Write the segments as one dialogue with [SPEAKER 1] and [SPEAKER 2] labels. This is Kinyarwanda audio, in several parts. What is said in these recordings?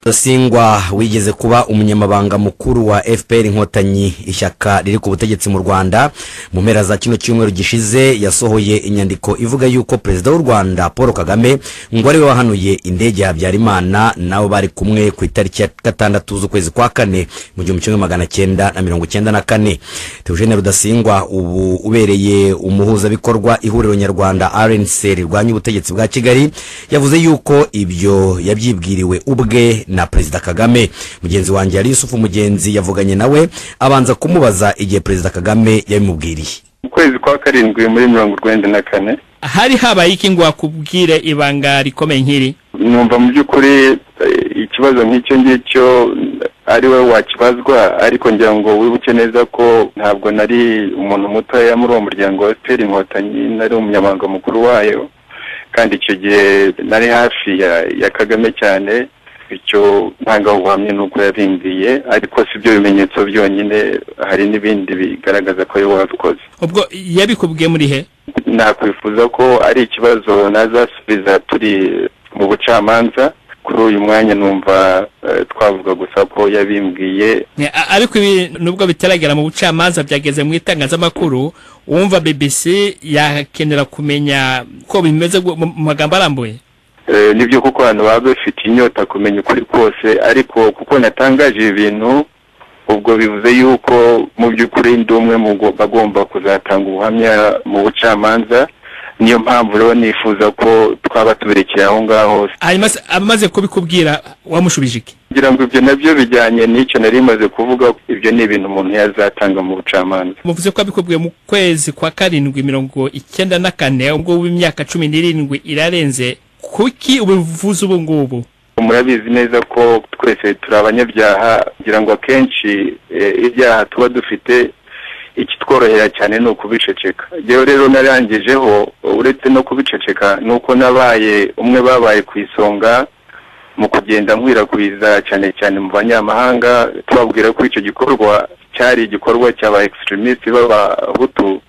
[SPEAKER 1] Rudasingwa wigeze kuba umunyamabanga mukuru wa FPR Inkotanyi, ishyaka riri ku butegetsi mu Rwanda, mu mpera za kino cyumweru gishize yasohoye inyandiko ivuga yuko Perezida w'u Rwanda Paul Kagame ngo ariwe wahanuye indege ya Habyarimana nabo bari kumwe ku itariki ya 6 z'ukwezi kwa 4 mu 1994. Theogene Rudasingwa ubu ubereye umuhuzabikorwa ihuriro nyarwanda RNC rirwanya ubutegetsi bwa Kigali yavuze yuko ibyo yabyibwiriwe ubwe na Perezida Kagame. Mugenzi wanjye yari Yusufu Mugenzi yavuganye nawe abanza kumubaza igihe Perezida Kagame yabimubwiriye.
[SPEAKER 2] Mu kwezi kwa 7 muri 1994
[SPEAKER 3] hari habaye iki ngo akubwire ibanga rikomeye nkiri?
[SPEAKER 2] Numva mu by'ukuri ikibazo nk'icyo ngicyo ari we wakibazwa, ariko ngira ngo wibuke neza ko ntabwo nari umuntu mutoya muri uwo muryango wa FPR Inkotanyi, nari umunyamabanga mukuru wayo, kandi icyo gihe nari hafi ya Kagame cyane. Icyo ntanga ubuhamya nuko yabimbwiye, ariko si byo bimenyetso byonyine, hari n'ibindi bigaragaza ko yari wabikoze.
[SPEAKER 3] Ubwo yabikubwiye muri he?
[SPEAKER 2] Nakwifuza ko ari ikibazo nazasubiza turi mu bucamanza. Kuri uyu mwanya numva twavuga gusa ko yabimbwiye.
[SPEAKER 3] Ariko ibi nubwo bitaragera mu bucamanza byageze mu itangazamakuru, wumva BBC yakenera kumenya ko bimeze mu magambo arambuye.
[SPEAKER 2] Nibyo kuko abantu baba bafite inyota kumenya ukuri kose, ariko kuko natangaje ibintu ubwo bivuze yuko mu by'ukuri ndi umwe mu bagomba kuzatanga ubuhamya mu bucamanza. Niyo mpamvu rero nifuza ko twaba tuberekeye aho ngaho.
[SPEAKER 3] Hanyuma amaze kubikubwira wamushubije iki?
[SPEAKER 2] Ngira ngo ibyo nabyo bijyanye n'icyo nari maze kuvuga, ibyo ni ibintu umuntu yazatanga mu bucamanza.
[SPEAKER 3] Muvuze ko abikubwiye mu kwezi kwa 7 1994, ubwo w'imyaka 17 irarenze. Kuki ubivuze ubu ngubu?
[SPEAKER 2] Murabizi neza ko twese turi abanyabyaha, ngira ngo akenshi ibyaha tuba dufite ikitworohera cyane ni ukubiceceka. Jewe rero narangijeho, uretse no kubiceceka nuko nabaye umwe babaye ku isonga mu kugenda nkwirakwiza cyane cyane mu banyamahanga, tubabwira ko icyo gikorwa cyari igikorwa cy'aba extremist b'abahutu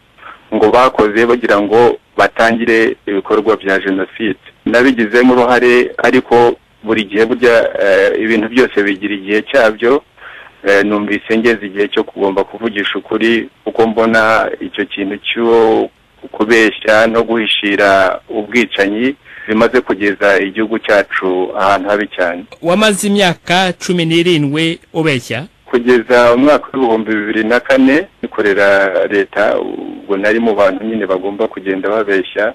[SPEAKER 2] ngo bakoze bagira ngo batangire ibikorwa bya jenoside. Nabigizemo uruhare, ariko buri gihe burya ibintu byose bigira igihe cyabyo. Numvise ngeze igihe cyo kugomba kuvugisha ukuri, kuko mbona icyo kintu cyo kubeshya no guhishira ubwicanyi bimaze kugeza igihugu cyacu ahantu habi cyane.
[SPEAKER 3] Wamaze imyaka 17 ubeshya?
[SPEAKER 2] Kugeza umwaka w'2004 nikorera leta, ubwo nari mu bantu nyine bagomba kugenda babeshya.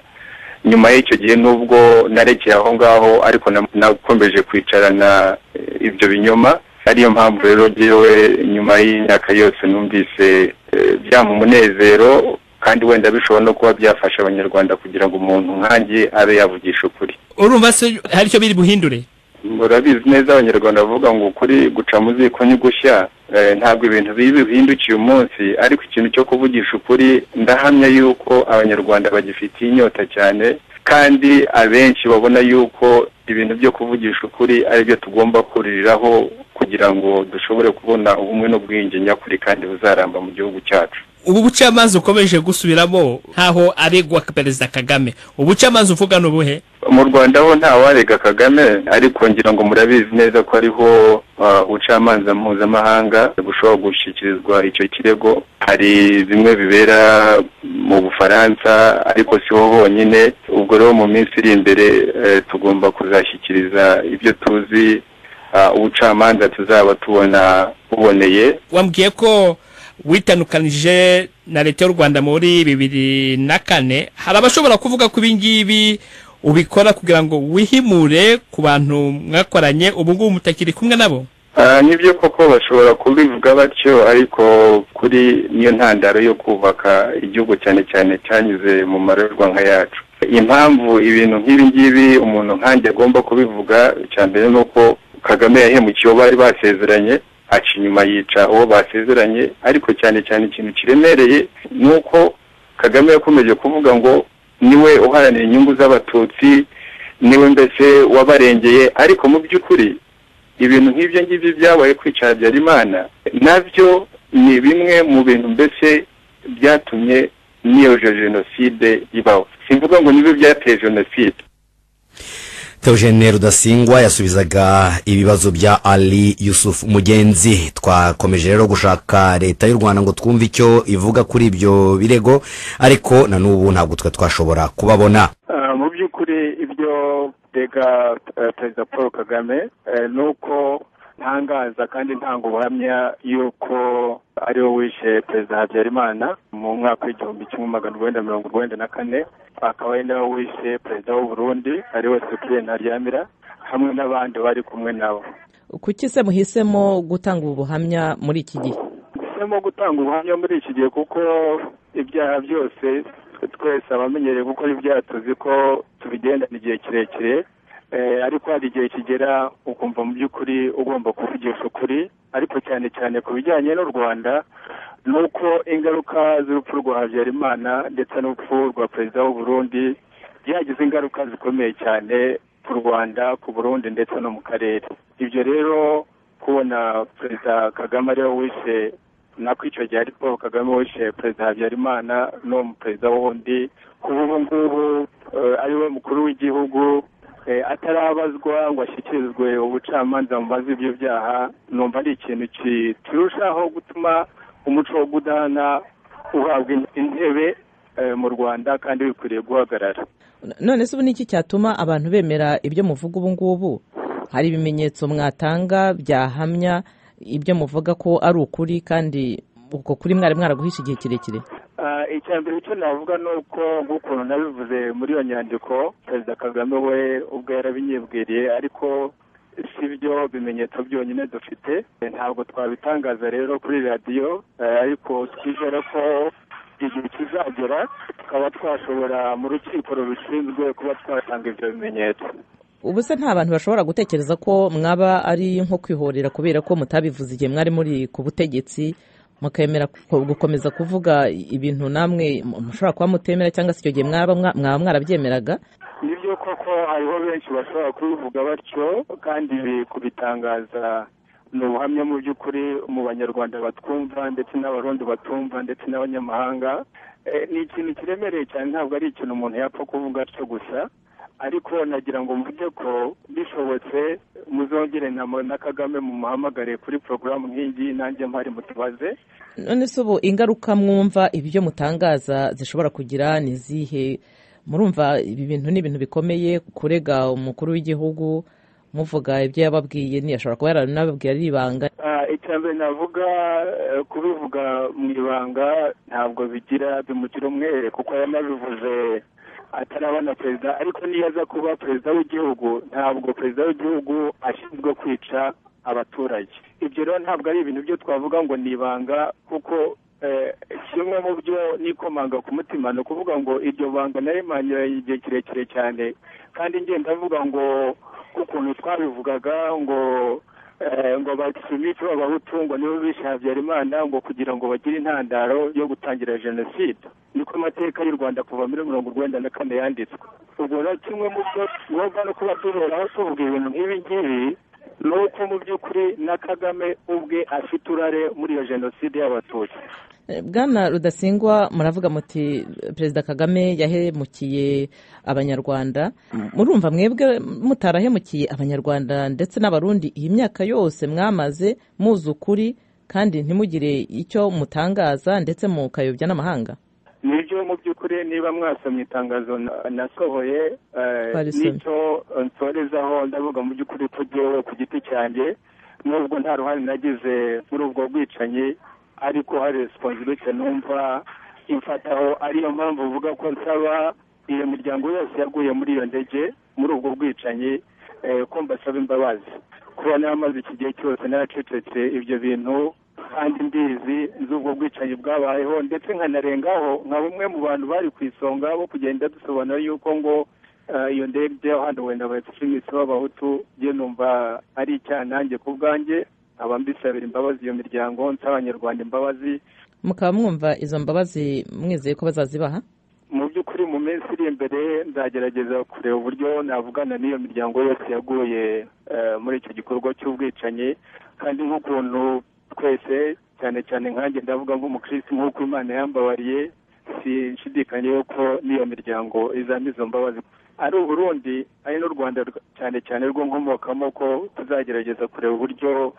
[SPEAKER 2] Nyuma y'icyo gihe nubwo narekeye aho ngaho, ariko nakomeje kwicarana ibyo binyoma. Ariyo mpamvu rero jewe nyuma y'imyaka yose numvise byampa umunezero, kandi wenda bishobora no kuba byafasha abanyarwanda kugira ngo umuntu nkanjye abe yavugisha ukuri.
[SPEAKER 3] Urumva se hari icyo biri buhindure?
[SPEAKER 2] Murabizi neza abanyarwanda bavuga ngo ukuri guca mu ziko ni gushya. Ntabwo ibintu bibi bihindukiye umunsi, ariko ikintu cyo kuvugisha ukuri ndahamya yuko abanyarwanda bagifitiye inyota cyane, kandi abenshi babona yuko ibintu byo kuvugisha ukuri ari byo tugomba kuririraho kugira ngo dushobore kubona ubumwe n'ubwiyunge nyakuri kandi buzaramba mu gihugu cyacu.
[SPEAKER 3] Ubu bucamanza ukomeje gusubiramo ntaho aregwa Perezida Kagame, ubucamanza uvuga n'ubuhe?
[SPEAKER 2] Mu Rwanda ho nta warega Kagame, ariko ngira ngo murabizi neza ko ariho ubucamanza mpuzamahanga bushobora gushyikirizwa icyo kirego. Hari bimwe bibera mu Bufaransa, ariko si ho honyine. Ubwo rero mu minsi iri imbere tugomba kuzashyikiriza ibyo tuzi ubucamanza tuzaba tubona buboneye.
[SPEAKER 3] Wambwiye ko witandukanije na leta y'u Rwanda muri 2004, hari abashobora kuvuga ko ibingibi ubikora kugira ngo wihimure ku bantu mwakoranye ubu ngubu mutakiri kumwe nabo?
[SPEAKER 2] Nibyo koko bashobora kubivuga batyo, ariko kuri niyo ntandaro yo kubaka igihugu cyane cyane cyanyuze mu marorwa nka yacu. Impamvu ibintu nk'ibi ngibi umuntu nkanjye agomba kubivuga, icya mbere nuko Kagame yahemukiye uwo bari basezeranye, aca inyuma yica uwo basezeranye, ariko cyane cyane ikintu kiremereye nuko Kagame yakomeje kuvuga ngo niwe uharanira inyungu z'abatutsi, niwe mbese wabarengeye, ariko mu by'ukuri ibintu nk'ibyo ngibyo byabaye kwica Habyarimana nabyo ni bimwe mu bintu mbese byatumye n'iyo jenoside ibaho. Simvuga ngo nibyo byateye jenoside.
[SPEAKER 1] Theogene Rudasingwa yasubizaga ibibazo bya Ali Yusuf Mugenzi. Twakomeje rero gushaka leta y'u Rwanda ngo twumve icyo ivuga kuri ibyo birego, ariko na n'ubu ntabwo twe twashobora kubabona.
[SPEAKER 2] Mu by'ukuri ibyo rega Perezida Paul Kagame nuko ntangaza kandi ntanga ubuhamya yuko ari we wishe Perezida Habyarimana mu mwaka w'1994, akaba ari nawe wishe Perezida w'u Burundi ari we Cyprien Ntaryamira hamwe n'abandi bari kumwe nabo.
[SPEAKER 4] Kuki se muhisemo gutanga ubu buhamya muri iki gihe?
[SPEAKER 2] Muhisemo gutanga ubuhamya muri iki gihe kuko ibyaha byose twese abamenyereye gukora ibyaha tuzi ko tubigendana igihe kirekire, ariko hari igihe kigera ukumva mu by'ukuri ugomba kuvugisha ukuri, ariko cyane cyane ku bijyanye n'u Rwanda nuko ingaruka z'urupfu rwa Habyarimana ndetse n'urupfu rwa Perezida w'u Burundi byagize ingaruka zikomeye cyane ku Rwanda, ku Burundi ndetse no mu karere. Ibyo rero kubona Perezida Kagame ariwe wishe, nako icyo gihe ari Paul Kagame wishe Perezida Habyarimana no Perezida wundi, kuba ubu ngubu ariwe mukuru w'igihugu atarabazwa ngo ashyikirizwe ubucamanza mubaze ibyo byaha, numva ari ikintu kirushaho gutuma umuco wo kudahana uhabwa intebe mu Rwanda kandi bikwiriye guhagarara.
[SPEAKER 4] None se ubu niki cyatuma abantu bemera ibyo muvuga ubu ngubu? Hari ibimenyetso mwatanga byahamya ibyo muvuga ko ari ukuri, kandi uko kuri mwari mwaraguhisha igihe kirekire?
[SPEAKER 2] Icya mbere cyo navuga ni uko nk'ukuntu nabivuze muri iyo nyandiko, Perezida Kagame we ubwo yarabinyibwiriye, ariko si byo bimenyetso byonyine dufite, ntabwo twabitangaza rero kuri radiyo, ariko twizera ko igihe kizagera tukaba twashobora mu rukiko rubishinzwe kuba twatanga ibyo bimenyetso.
[SPEAKER 4] Ubu se nta bantu bashobora gutekereza ko mwaba ari nko kwihorera kubera ko mutabivuze igihe mwari muri ku butegetsi, mukemera gukomeza kuvuga ibintu namwe mushobora kuba mutemera, cyangwa se icyo gihe mwaba mwarabyemeraga?
[SPEAKER 2] Nibyo koko hariho benshi bashobora kubivuga batyo, kandi kubitangaza ni ubuhamya mu by'ukuri mu Banyarwanda batwumva ndetse n'Abarundi batumva ndetse n'abanyamahanga. Ni ikintu kiremereye cyane, ntabwo ari ikintu umuntu yapfa kuvuga atyo gusa, ariko nagira ngo mvuge ko bishobotse muzongere na Kagame mumuhamagare kuri porogaramu nk'iyi nanjye mpari mutubaze.
[SPEAKER 4] None se ubu ingaruka mwumva ibyo mutangaza zishobora kugira ni izihe? Murumva ibi bintu ni ibintu bikomeye, kurega umukuru w'igihugu muvuga ibyo yababwiye, ntiyashobora kuba yaranababwiye ari ibanga.
[SPEAKER 2] Icya mbere navuga kubivuga mu ibanga ntabwo bigira bimugira umwere, kuko yanabivuze atarabona perezida, ariko niyo aza kuba perezida w'igihugu ntabwo perezida w'igihugu ashinzwe kwica abaturage. Ibyo rero ntabwo ari ibintu byo twavuga ngo ni ibanga, kuko kimwe mu byo nikomanga ku mutima ni ukuvuga ngo iryo banga narimanye igihe kirekire cyane, kandi ngenda avuga ngo ukuntu twabivugaga ngo ngo basumice Abahutu ngo nibo bishe Habyarimana ngo kugira ngo bagire intandaro yo gutangira jenoside. Niko amateka y'u Rwanda kuva muri 1994 yanditswe. Ubwo rero kimwe mu byo tugomba no kuba duheraho tuvuga ibintu nk'ibi ngibi ni uko mu by'ukuri na Kagame ubwe afite uruhare muri iyo jenoside y'Abatutsi.
[SPEAKER 4] Bwana Rudasingwa, muravuga muti Perezida Kagame yahemukiye Abanyarwanda. Murumva mwebwe mutarahemukiye Abanyarwanda ndetse n'Abarundi iyi myaka yose mwamaze muzi ukuri, kandi ntimugire icyo mutangaza ndetse mukayobya n'amahanga?
[SPEAKER 2] Nibyo mu by'ukuri, niba mwasomye itangazo nasohoye n'icyo nsorezaho, ndavuga mu by'ukuri ko jyewe ku giti cyanjye nubwo nta ruhare nagize muri ubwo bwicanyi, ariko hari responsibility numva imfataho, ariyo mpamvu uvuga ko nsaba iyo miryango yose yaguye muri iyo ndege muri ubwo bwicanyi ko mbasaba imbabazi. Kuba naramaze iki gihe cyose naracecetse ibyo bintu kandi mbizi nzi ubwo bwicanyi bwabayeho, ndetse nkanarengaho nka bumwe mu bantu bari ku isonga bo kugenda dusobanura yuko ngo iyo ndege hano wenda abatutsi b'Abahutu, njye numva ari icyaha nanjye ku bwanjye nkaba mbisabira imbabazi iyo miryango, nsaba Abanyarwanda imbabazi.
[SPEAKER 4] Mukaba mwumva izo mbabazi mwizeye ko bazazibaha?
[SPEAKER 2] Mu by'ukuri mu minsi iri imbere nzagerageza kureba uburyo navugana n'iyo miryango yose yaguye muri icyo gikorwa cy'ubwicanyi, kandi nk'ukuntu twese cyane cyane nkanjye ndavuga nk'umukirisitu, nk'uko Imana yambabariye, sinshidikanye yuko n'iyo miryango izampa izo mbabazi. Ari Uburundi, ari n'u Rwanda, cyane cyane rwo nkomokamo, ko tuzagerageza kureba uburyo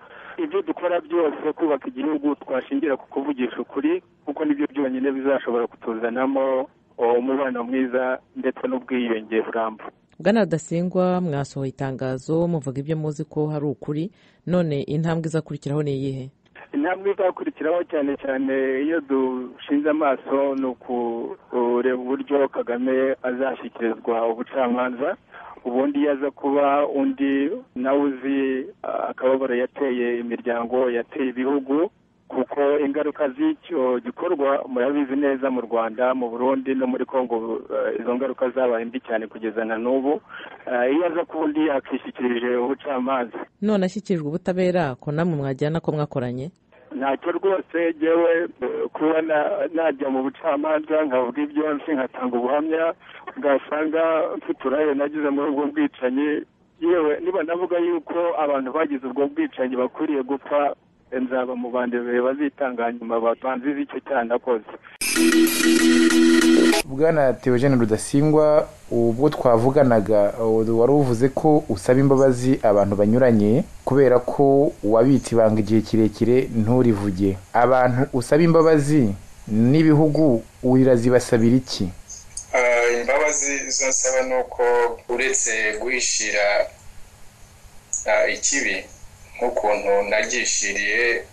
[SPEAKER 2] ibyo dukora byose kubaka igihugu twashingira ku kuvugisha ukuri, kuko nibyo byonyine bizashobora kutuzanamo umubano mwiza ndetse n'ubwiyunge buramba.
[SPEAKER 4] Bwana Rudasingwa, mwasohoye itangazo muvuga ibyo muzi ko hari ukuri, none intambwe izakurikiraho ni iyihe?
[SPEAKER 2] Intambwe izakurikiraho cyane cyane iyo dushinze amaso ni ukureba uburyo Kagame azashyikirizwa ubucamanza. Ubundi iyo aza kuba undi nawe uzi akababaro yateye imiryango, yateye ibihugu, kuko ingaruka z'icyo gikorwa murabizi neza mu Rwanda, mu Burundi no muri Kongo, izo ngaruka zabaye mbi cyane kugeza na n'ubu. Iyo aza kuba undi akishyikirije ubucamanza.
[SPEAKER 4] None ashyikirijwe ubutabera ko namwe mwajyana ko mwakoranye?
[SPEAKER 2] Ntacyo rwose, yewe kuba najya mu bucamanza nkavuga ibyo nzi, nkatanga ubuhamya bwasanga mfite uruhare nagize muri ubwo bwicanyi, yewe niba navuga yuko abantu bagize ubwo bwicanyi bakwiriye gupfa, nzaba mu bandi bazitanga nyuma banzize icyo cyaha nakoze.
[SPEAKER 5] Bwana Theogene Rudasingwa, ubwo twavuganaga wari uvuze ko usaba imbabazi abantu banyuranye kubera ko wabitse ibanga igihe kirekire nturivuge. Abantu usaba imbabazi n'ibihugu urazibasabira iki?
[SPEAKER 6] Imbabazi zo nsaba ni uko uretse guhishira ikibi nk'ukuntu nagishiriye,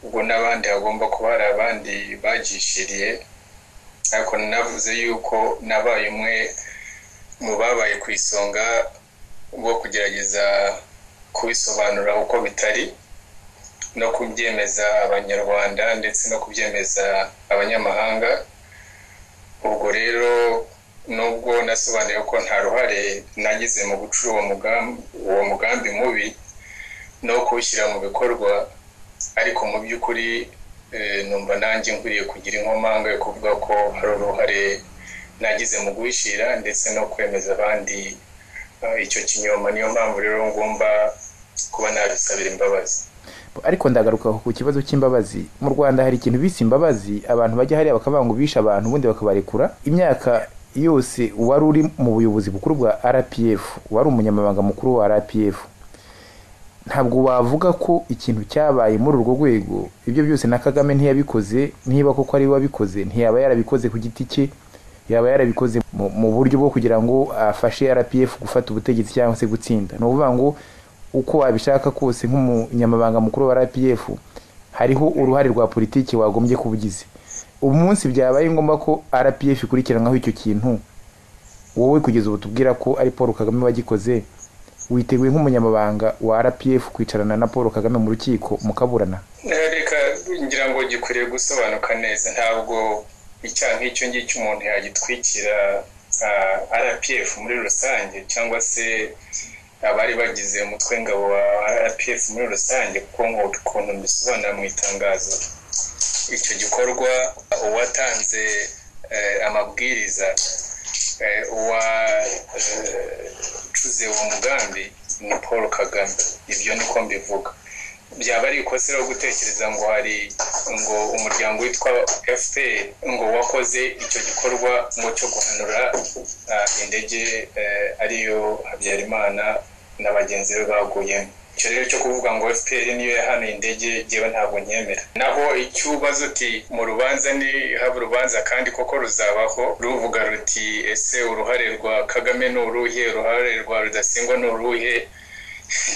[SPEAKER 6] ubwo n'abandi hagomba kuba hari abandi bagishiriye, ariko navuze yuko nabaye umwe mu babaye ku isonga bwo kugerageza kubisobanura uko bitari no kubyemeza Abanyarwanda ndetse no kubyemeza abanyamahanga. Ubwo rero nubwo nasobanuye ko nta ruhare nagize mu gucura uwo mugambi mubi no kuwushyira mu bikorwa, ariko mu by'ukuri numva nanjye nkwiriye kugira inkomanga yo kuvuga ko hari uruhare nagize mu guhishira ndetse no kwemeza abandi icyo kinyoma. Niyo mpamvu rero ngomba kuba nabisabira imbabazi.
[SPEAKER 5] Ariko ndagaruka ku kibazo cy'imbabazi. Mu Rwanda hari ikintu bise imbabazi, abantu bajya hariya bakavuga ngo bishe abantu ubundi bakabarekura. Imyaka yose wari uri mu buyobozi bukuru bwa RPF, wari umunyamabanga mukuru wa RPF, ntabwo wavuga ko ikintu cyabaye muri urwo rwego ibyo byose na Kagame ntiyabikoze. Niba koko ari wabikoze, ntiyaba yarabikoze ku giti cye, yaba yarabikoze mu buryo bwo kugira ngo afashe RPF gufata ubutegetsi cyangwa se gutsinda. Ni ukuvuga ngo uko wabishaka kose nk'umunyamabanga mukuru wa RPF hariho uruhare rwa politiki wagombye kubugize. Umunsi byabaye ngombwa ko RPF ikurikiranwaho icyo kintu, wowe kugeza ubu tubwira ko ari Paul Kagame wagikoze, witeguye nk'umunyamabanga wa RPF kwicarana na Paul Kagame mu rukiko mukaburana?
[SPEAKER 6] Reka ngira ngo gikwiriye gusobanuka neza. Ntabwo icyaha nk'icyo ngicyo umuntu yagitwikira RPF muri rusange cyangwa se abari bagize umutwe w'ingabo wa RPF muri rusange, kuko ukuntu mbisobanura mu itangazo, icyo gikorwa uwatanze amabwiriza, uwacuze uwo mugambi ni Paul Kagame. Ibyo niko mbivuga. Byaba ari ikosa rero gutekereza ngo hari ngo umuryango witwa FPR ngo wakoze icyo gikorwa ngo cyo guhanura indege ariyo Habyarimana na bagenzi be baguyemo. Icyo rero cyo kuvuga ngo FPR niyo yahanuye indege, jyewe ntabwo nkemera. Naho icyubazo uti mu rubanza ni haba urubanza kandi koko ruzabaho, ruvuga ruti ese uruhare rwa Kagame ni uruhe, uruhare rwa Rudasingwa ni uruhe?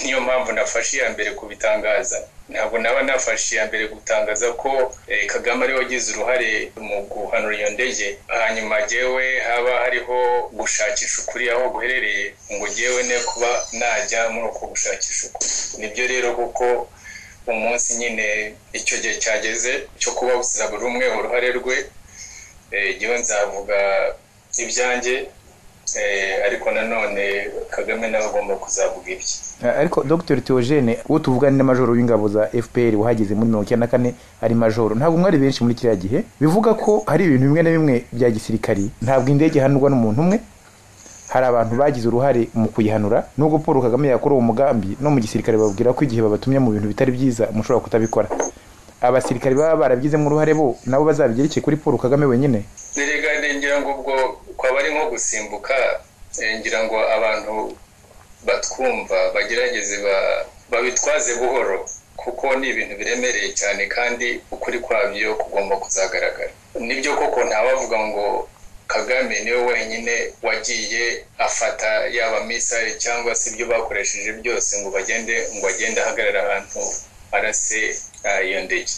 [SPEAKER 6] Niyo mpamvu nafashe iya mbere kubitangaza. Ntabwo naba nafashe iya mbere gutangaza ko Kagame ariwe wagize uruhare mu guhanura iyo ndege, hanyuma jyewe haba hariho gushakisha ukuri aho guherereye, ngo jyewe ne kuba najya muri uko gushakisha ukuri. Nibyo rero kuko umunsi nyine icyo gihe cyageze cyo kuba busiza buri umwe uruhare rwe, jyewe nzavuga ibyanjye, ariko nanone Kagame nawe agomba kuzavuga ibye.
[SPEAKER 5] Ariko Dr Theogene, uwo tuvugana ni majoro w'ingabo za FPR wahageze muri 1994, ari majoro. Ntabwo mwari benshi muri kiriya gihe, bivuga ko hari ibintu bimwe na bimwe bya gisirikari ntabwo indege ihanurwa n'umuntu umwe, hari abantu bagize uruhare mu kuyihanura. Nubwo Paul Kagame yakora uwo mugambi, no mu gisirikare babwira ko igihe babatumye mu bintu bitari byiza mushobora kutabikora. Abasirikari baba barabigizemo uruhare bo nabo bazabigereke kuri Paul Kagame wenyine?
[SPEAKER 6] Erega ngira ngo ubwo kwaba ari nko gusimbuka. Ngira ngo abantu batwumva bagerageze babitwaze buhoro, kuko ni ibintu biremereye cyane kandi ukuri kwabyo kugomba kuzagaragara. Nibyo koko ntawavuga ngo Kagame niwe wenyine wagiye afata yaba misile cyangwa se ibyo bakoresheje byose ngo bagende, ngo agende ahagarara ahantu arase iyo ndege.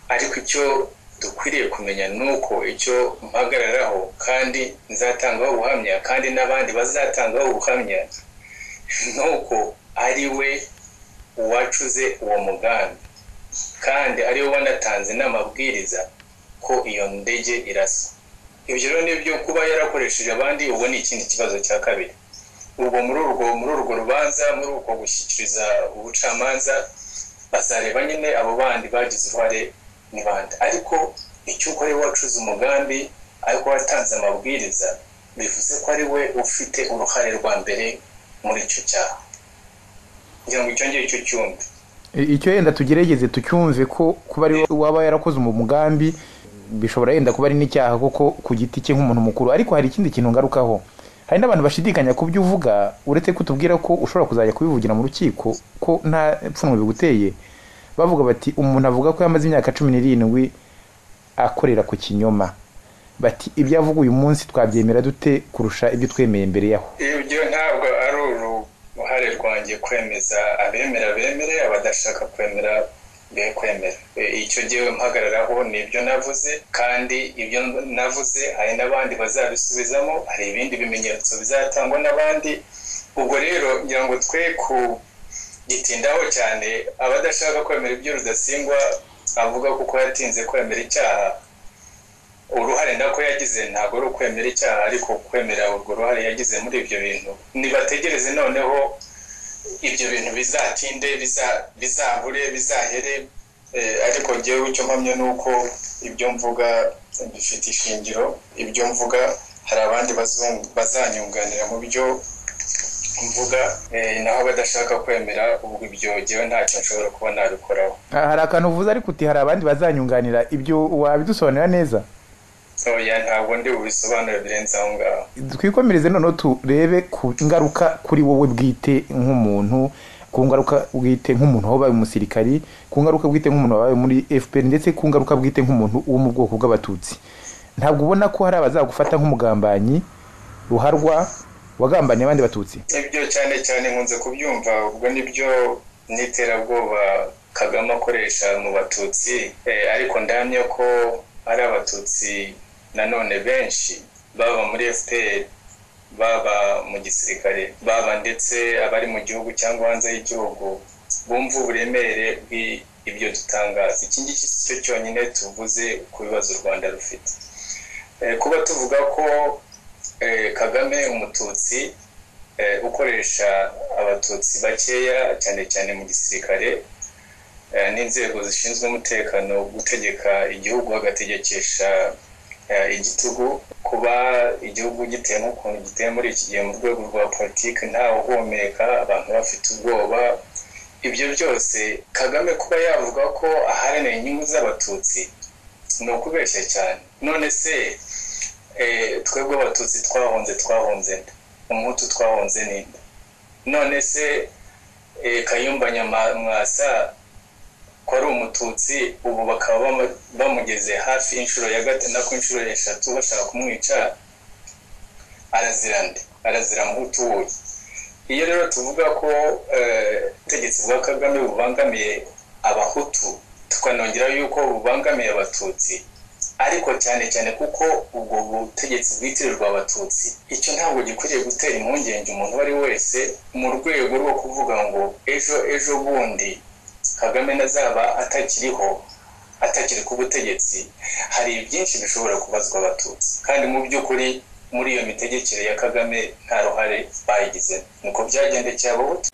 [SPEAKER 6] Ariko icyo dukwiriye kumenya nuko icyo mpagararaho kandi nzatangaho ubuhamya kandi n'abandi bazatangaho ubuhamya, nuko ari we uwacuze uwo mugambi kandi ari we wanatanze n'amabwiriza ko iyo ndege irasa. Ibyo rero nibyo kuba yarakoresheje abandi, ubwo ni ikindi kibazo cya kabiri. Ubwo muri urwo rubanza, muri uko gushyikiriza ubucamanza, bazareba nyine abo bandi bagize uruhare ni bande. Ariko icyo uko ari we wacuze umugambi, ariko watanze amabwiriza, bivuze ko ari we ufite uruhare rwa mbere muri icyo cyaha. Ngira ngo icyo ngicyo cyumve.
[SPEAKER 5] Icyo yenda tugerageze tucyumve ko kuba ari waba yarakoze umugambi bishobora yenda kuba ari n'icyaha koko ku giti cye nk'umuntu mukuru. Ariko hari ikindi kintu ngarukaho, hari n'abantu bashidikanya ku byo uvuga, uretse kutubwira ko ushobora kuzajya kubivugira mu rukiko ko nta pfunwe biguteye. Bavuga bati umuntu avuga ko yamaze imyaka 17 akorera ku kinyoma, bati ibyo avuga uyu munsi twabyemera dute kurusha ibyo twemeye mbere yaho?
[SPEAKER 6] Ibyo ntabwo ari uruhare rwanjye kwemeza abemera bemere, abadashaka kwemera be kwemera. Icyo gihe mpagararaho nibyo navuze, kandi ibyo navuze hari n'abandi bazabisubizamo, hari ibindi bimenyetso bizatangwa n'abandi. Ubwo rero ngira ngo twe kugitindaho cyane, abadashaka kwemera ibyo Rudasingwa avuga kuko yatinze kwemera icyaha, uruhare nako yagize ntabwo ari ukwemera icyaha, ariko kwemera urwo ruhare yagize muri ibyo bintu. Nibategereze noneho ibyo bintu bizatinde, bizabure, bizahere. Ariko njyewe icyo mpamya nuko ibyo mvuga bifite ishingiro, ibyo mvuga hari abandi bazanyunganira mu byo mvuga, naho badashaka kwemera ubwo ibyo njyewe ntacyo nshobora kuba nabikoraho.
[SPEAKER 5] Hari akantu uvuze ariko uti hari abandi bazanyunganira, ibyo wabidusobanurira neza?
[SPEAKER 6] Oya, ntabwo ndi bubisobanure birenze aho ngaho.
[SPEAKER 5] Twikomereze noneho turebe ku ngaruka kuri wowe bwite nk'umuntu, ku ngaruka bwite nk'umuntu wabaye umusirikari, ku ngaruka bwite nk'umuntu wabaye muri FPR, ndetse ku ngaruka bwite nk'umuntu wo mu bwoko bw'abatutsi. Ntabwo ubona ko hari abazagufata nk'umugambanyi ruharwa wagambaniye abandi batutsi?
[SPEAKER 6] Ibyo cyane cyane nkunze kubyumva, ubwo nibyo n'iterabwoba Kagame akoresha mu batutsi, ariko ndamya ko ari abatutsi nanone benshi baba muri FPR, baba mu gisirikare, baba ndetse abari mu gihugu cyangwa hanze y'igihugu, bumva uburemere bw'ibyo dutangaza. Iki ngiki cyo cyonyine tuvuze ku bibazo u Rwanda rufite. Kuba tuvuga ko Kagame umututsi ukoresha abatutsi bakeya cyane cyane mu gisirikare n'inzego zishinzwe umutekano gutegeka igihugu agategekesha igitugu, kuba igihugu giteye nk'ukuntu giteye muri iki gihe mu rwego rwa politiki ntawe uhumeka, abantu bafite ubwoba, ibyo byose Kagame kuba yavuga ko aharanira inyungu z'abatutsi ni ukubeshya cyane. None se twebwe abatutsi twahunze nde? Umuhutu twahunze ninde? None se Kayumba Nyamwasa ko ari umututsi, ubu bakaba bamugeze hafi inshuro ya gatatu inshuro eshatu bashaka kumwica, arazira nde? Arazira muhutu wuye. Iyo rero tuvuga ko ubutegetsi bwa Kagame bubangamiye abahutu, tukanongera yuko bubangamiye abatutsi, ariko cyane cyane kuko ubwo butegetsi bwitirirwa abatutsi, icyo ntabwo gikwiriye gutera impungenge umuntu uwo ari wese mu rwego rwo kuvuga ngo ejo bundi Kagame nazaba atakiriho, atakiri ku butegetsi, hari byinshi bishobora kubazwa abatutsi. Kandi mu by'ukuri muri iyo mitegekere ya Kagame nta ruhare bayigize, nuko byagendekeye abahutu.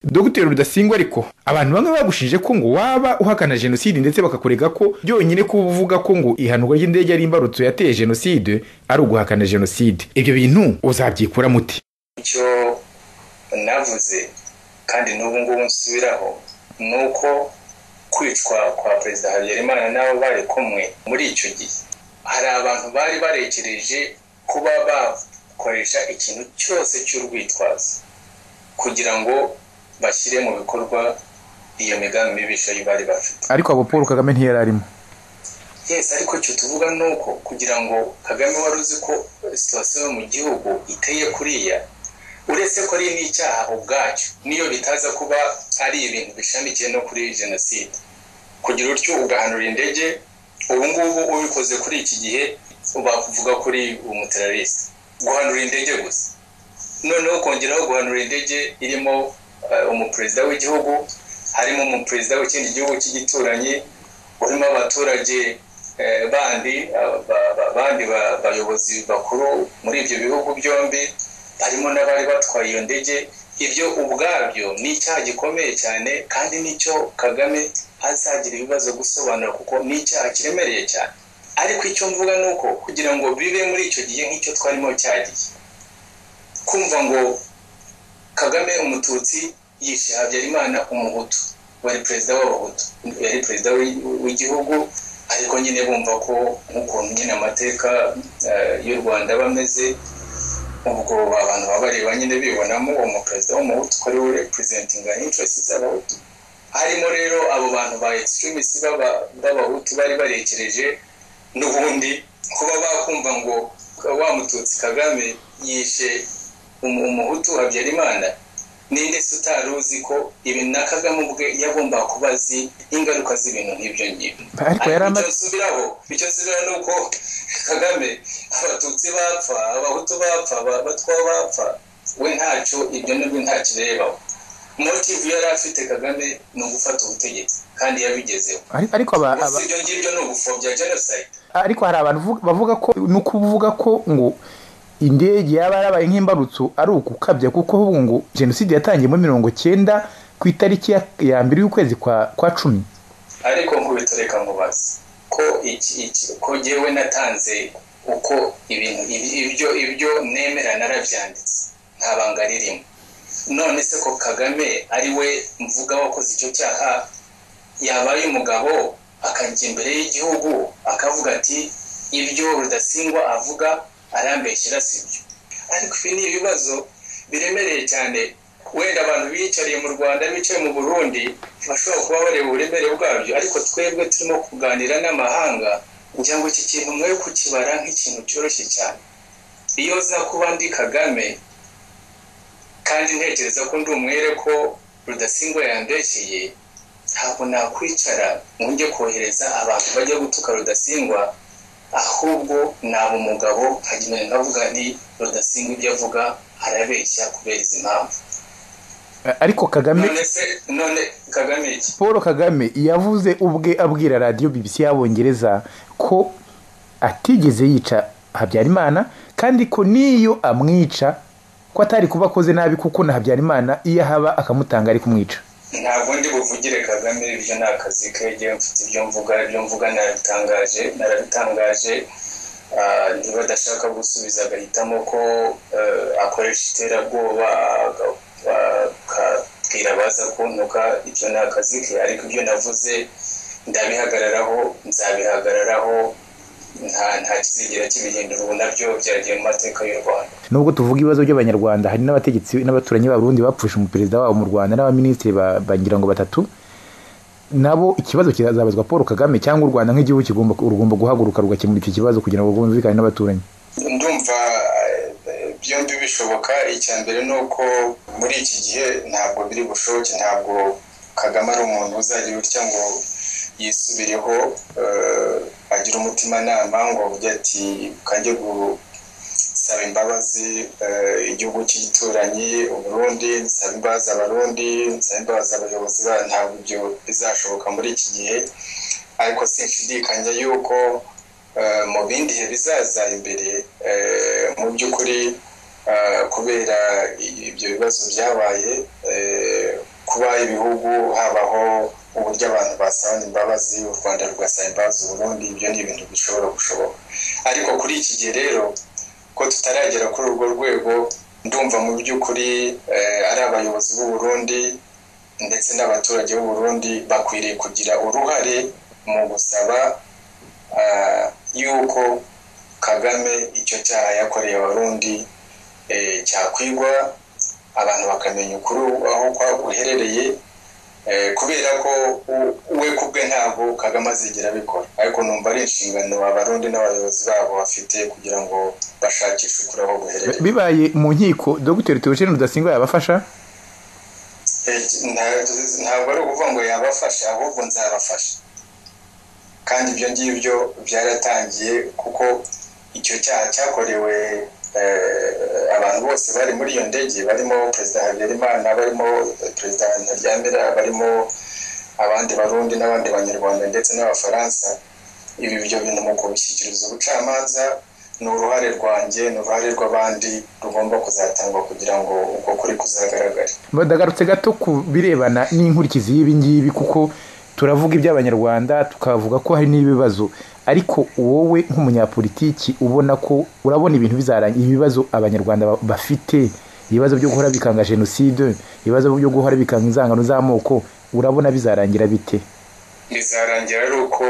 [SPEAKER 5] Dr Rudasingwa, ariko abantu bamwe bagushinje ko ngo waba uhakana jenoside, ndetse bakakurega ko byonyine kuvuga ko ngo ihanurwa ry'indege ari imbarutso yateye jenoside ari uguhakana jenoside. Ibyo bintu uzabyikura muti?
[SPEAKER 6] Icyo navuze kandi n'ubu ngubu nsubiraho nuko kwicwa kwa Perezida Habyarimana n'abo bari kumwe muri icyo gihe hari abantu bari barekereje kuba bakoresha ikintu cyose cy'urwitwazo kugira ngo bashyire mu bikorwa iyo migambi mibisha bari bafite.
[SPEAKER 5] Ariko abo Paul Kagame ntiyari arimo.
[SPEAKER 6] Yes, ariko icyo tuvuga ni uko kugira ngo Kagame wari uzi ko situation mu gihugu iteye kuriya, uretse ko ari n'icyaha ubwacyo, niyo bitaza kuba ari ibintu bishamikiye no kuri jenoside, kugira utyo ugahanura indege, ubu ngubu ubikoze kuri iki gihe bakuvuga kuri umuterariste, guhanura indege gusa, noneho kongeraho guhanura indege irimo umuperezida w'igihugu, harimo umuperezida w'ikindi gihugu cy'igituranyi, urimo abaturage bandi bayobozi bakuru muri ibyo bihugu byombi, harimo n'abari batwaye iyo ndege. Ibyo ubwabyo ni icyaha gikomeye cyane, kandi nicyo Kagame azagira ibibazo gusobanura, kuko ni icyaha kiremereye cyane. Ariko icyo mvuga ni uko kugira ngo bibe muri icyo gihe nk'icyo twarimo cyagiye, kumva ngo Kagame umututsi yishe Habyarimana umuhutu, wari perezida w'abahutu, yari perezida w'igihugu, ariko nyine bumva ko nk'ukuntu nyine amateka y'u Rwanda bameze, ubwo abantu babareba nyine bibonamo uwo muperezida w'umuhutu ko ari we representinga interest z'abahutu. Harimo rero abo bantu ba extremists b'abahutu bari barekereje n'ubundi kuba bakumva ngo wa mututsi Kagame yishe umuhutu Habyarimana. Ninde se utari uzi ko ibi na Kagame ubwe yagomba kuba azi ingaruka z'ibintu nk'ibyo ngibyo?
[SPEAKER 5] Ariko
[SPEAKER 6] icyo nsubiraho ni uko Kagame abatutsi bapfa, abahutu bapfa, abatwa bapfa, we ntacyo ibyo nibwo ntakirebaho. Motive yari afite Kagame ni ugufata ubutegetsi, kandi yabigezeho.
[SPEAKER 5] Ariko
[SPEAKER 6] ibyo ngibyo ni ugupfobya genocide.
[SPEAKER 5] Ariko hari abantu bavuga ko ni ukuvuga ko ngo indege yaba yarabaye nk'imbarutso ari ukukabya, kuko ngo jenoside yatangiye muri 90 ku itariki ya mbere y'ukwezi kwa 10.
[SPEAKER 6] Ariko nkubitoreka nkubaze ko iki ko jewe natanze uko ibintu ibyo nemera narabyanditse, nta banga ririmo. None se ko Kagame ari we mvuga wakoze icyo cyaha, yabaye umugabo akajya imbere y'igihugu akavuga ati ibyo Rudasingwa avuga arambeshyira sibyo. Ariko ibi ni ibibazo biremereye cyane, wenda abantu biyicariye mu Rwanda, bicaye mu Burundi bashobora kuba bareba uburemere bwabyo, ariko twebwe turimo kuganira n'amahanga, ngira ngo iki kintu mwe kukibara nk'ikintu cyoroshye cyane. Iyo za kuba ndi Kagame kandi ntekereza ko ndi umwere ko Rudasingwa yambeshyeye, ntabwo nakwicara ngo njye kohereza abantu bajya gutuka Rudasingwa, ahubwo naba umugabo nkagenda nkavuga nti Rudasingwa ibyo avuga arabeshya kubera izi mpamvu.
[SPEAKER 5] Ariko Kagame
[SPEAKER 6] none Kagame iki?
[SPEAKER 5] Paul Kagame yavuze ubwe abwira radio BBC y'Abongereza ko atigeze yica Habyarimana, kandi ko niyo amwica ko atari kuba akoze nabi, kuko na Habyarimana iyo ahaba akamutanga ari kumwica.
[SPEAKER 6] Ntabwo ndi buvugire Kagame, ibyo ni akazi ke, njyewe mfite ibyo mvuga narabitangaje. Niba adashaka gusubiza agahitamo ko akoresha iterabwoba akabwira abaza kuntuka, ibyo ni akazi ke. Ariko ibyo navuze ndabihagararaho, nzabihagararaho, nta kizigera kibihindura. Ubu nabyo byagiye mu mateka y'u Rwanda.
[SPEAKER 5] Nubwo tuvuga ibibazo by'abanyarwanda, hari n'abategetsi n'abaturanyi b'Abarundi bapfusha umuperezida wabo mu Rwanda n'abaminisitiri bagira ngo batatu, nabo ikibazo kizabazwa Paul Kagame cyangwa u Rwanda nk'igihugu kigomba urugomba guhaguruka rugakemura icyo kibazo kugira ngo rwumvikane n'abaturanyi.
[SPEAKER 6] Ndumva byombi bishoboka. Icya mbere ni uko muri iki gihe ntabwo biri bushoboke, ntabwo Kagame ari umuntu uzagira utya ngo yisubireho agira umutimanama ngo avuge ati kanjye gusaba imbabazi igihugu cy'igituranyi Uburundi, nsaba imbabazi Abarundi, nsaba imbabazi abayobozi ba, ntabwo ibyo bizashoboka muri iki gihe. Ariko sinshidikanya yuko mu bindi bihe bizaza imbere, mu by'ukuri kubera ibyo bibazo byabaye, kuba ibihugu habaho uburyo abantu basabana imbabazi, u Rwanda rugasaba imbabazi Uburundi, ibyo ni ibintu bishobora gushoboka. Ariko kuri iki gihe rero ko tutaragera kuri urwo rwego, ndumva mu by'ukuri ari abayobozi b'u Burundi ndetse n'abaturage b'u Burundi bakwiriye kugira uruhare mu gusaba yuko Kagame icyo cyaha yakoreye Abarundi cyakwigwa, abantu bakamenya ukuri aho guherereye, kubera ko we kubwe ntabwo Kagame azigera abikora. Ariko numva ari inshingano Abarundi n'abayobozi babo bafite kugira ngo bashakishe ukuri aho guherereye.
[SPEAKER 5] Bibaye mu nkiko, Dr. Theogene Rudasingwa yabafasha?
[SPEAKER 6] Ntabwo ari ukuvuga ngo yabafasha, ahubwo nzabafasha. Kandi ibyo ngibyo byaratangiye, kuko icyo cyaha cyakorewe abantu bose bari muri iyo ndege, barimo Perezida Habyarimana, barimo Perezida Ntaryamira, barimo abandi Barundi n'abandi Banyarwanda ndetse n'Abafaransa. Ibi byo bintu mu kubishyikiriza ubucamanza ni uruhare rwanjye, ni uruhare rw'abandi rugomba kuzatangwa kugira ngo uko kuri kuzagaragare.
[SPEAKER 5] Ndagarutse gato ku birebana n'inkurikizi y'ibi ngibi, kuko turavuga iby'Abanyarwanda tukavuga ko hari n'ibibazo, ariko wowe nk'umunyapolitiki ubona ko urabona ibintu bizarangira, ibibazo Abanyarwanda bafite, ibibazo byo guhora bikanga jenoside, ibibazo byo guhora bikanga inzangano z'amoko, urabona bizarangira bite?
[SPEAKER 6] Bizarangira ari uko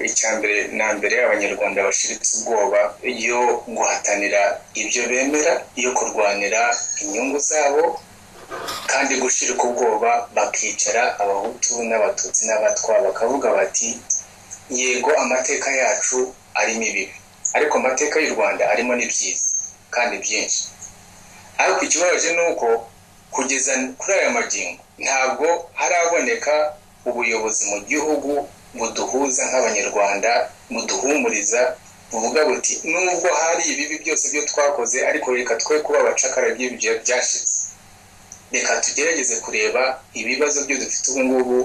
[SPEAKER 6] icya mbere na mbere Abanyarwanda bashiritse ubwoba yo guhatanira ibyo bemera, yo kurwanira inyungu zabo, kandi gushirika ubwoba bakicara Abahutu n'Abatutsi n'Abatwa bakavuga bati yego amateka yacu arimo ibibi, ariko amateka y'u Rwanda arimo n'ibyiza kandi byinshi. Ariko ikibabaje ni uko kugeza kuri aya magingo ntabwo haraboneka ubuyobozi mu gihugu buduhuza nk'Abanyarwanda, buduhumuriza, buvuga buti nubwo hari ibibi byose byo twakoze, ariko reka twe kuba abacakara by'ibyo byashize, reka tugerageze kureba ibibazo byo dufite ubu ngubu,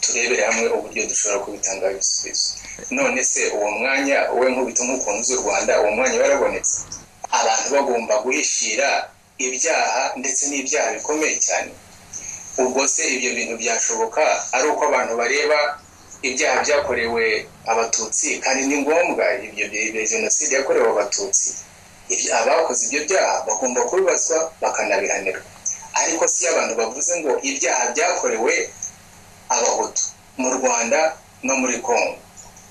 [SPEAKER 6] turebere hamwe uburyo dushobora kubitanga ibisubizo. None se uwo mwanya we nkubita nk'ukuntu z'u Rwanda, uwo mwanya warabonetse? Abantu bagomba guhishira ibyaha ndetse n'ibyaha bikomeye cyane. Ubwo se ibyo bintu byashoboka ari uko abantu bareba ibyaha byakorewe Abatutsi? Kandi ni ngombwa, ibyo jenoside yakorewe Abatutsi, abakoze ibyo byaha bagomba kubibazwa bakanabihanirwa. Ariko si abantu bavuze ngo ibyaha byakorewe Abahutu mu Rwanda no muri Kongo,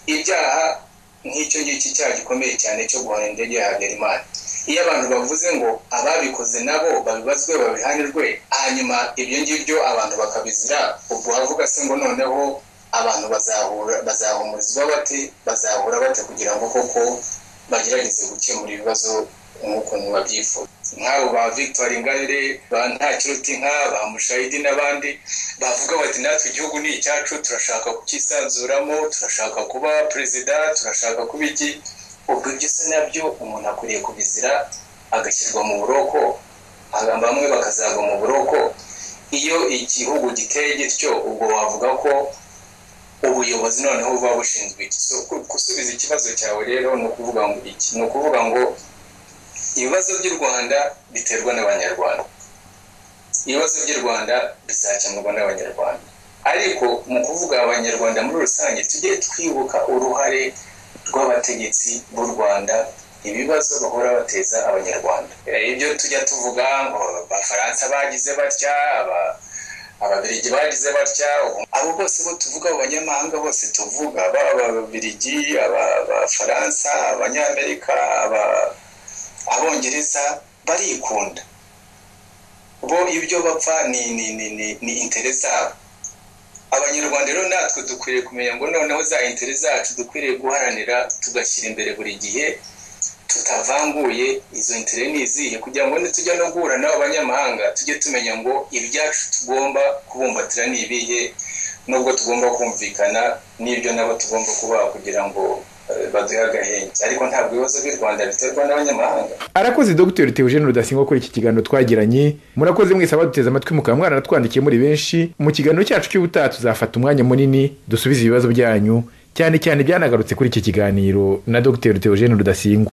[SPEAKER 6] ibyaha nk'icyo ngiki cyaha gikomeye cyane cyo guhana indege ya Habyarimana, iyo abantu bavuze ngo ababikoze nabo babibazwe babihanirwe, hanyuma ibyo ngibyo abantu bakabizira, ubwo bavuga se ngo noneho abantu bazahumurizwa bate, bazahura bate kugira ngo koko bagerageze gukemura ibibazo nk'ukuntu babyifuza? Nk'abo ba Victoire Ingabire, ba Ntakirutinka, ba Mushayidi n'abandi bavuga bati natwe igihugu ni icyacu, turashaka kucyisanzuramo, turashaka kuba perezida, turashaka kuba iki. Ubwo ibyo se nabyo umuntu akwiriye kubizira agashyirwa mu buroko, bamwe bakazagwa mu buroko. Iyo igihugu giteye gityo, ubwo wavuga ko ubuyobozi noneho buba bushinzwe iki? Gusubiza ikibazo cyawe rero ni ukuvuga ngo iki, ni ukuvuga ngo ibibazo by'u Rwanda biterwa n'Abanyarwanda, ibibazo by'u Rwanda bizakemurwa n'Abanyarwanda. Ariko mu kuvuga Abanyarwanda muri rusange, tujye twibuka uruhare rw'abategetsi b'u Rwanda, ibibazo bahora bateza Abanyarwanda. Ibyo tujya tuvuga ngo Abafaransa bagize batya, Ababiligi bagize batya, abo bose bo tuvuga, abo banyamahanga bose tuvuga, baba Ababiligi, Abafaransa, Abanyamerika, Abongereza, barikunda. Bo ibyo bapfa ni intere zabo. Abanyarwanda rero natwe dukwiriye kumenya ngo noneho za intere zacu dukwiriye guharanira, tugashyira imbere buri gihe tutavanguye izo intere ni izihe, kugira ngo nitujya no guhura n'abo banyamahanga tujye tumenya ngo ibyacu tugomba kubumbatira ni ibihe, nubwo tugomba kumvikana n'ibyo nabo tugomba kubaha kugira ngo baduhe agahenge. Ariko ntabwo ibibazo by'u Rwanda biterwa n'abanyamahanga.
[SPEAKER 5] Arakoze Dr. Theogene Rudasingwa kuri iki kiganiro twagiranye. Murakoze mwese abaduteze amatwi, mukaba mwaranatwandikiye muri benshi. Mu kiganiro cyacu cy'ubutaha tuzafata umwanya munini dusubize ibibazo byanyu, cyane cyane byanagarutse kuri iki kiganiro na Dr. Theogene Rudasingwa.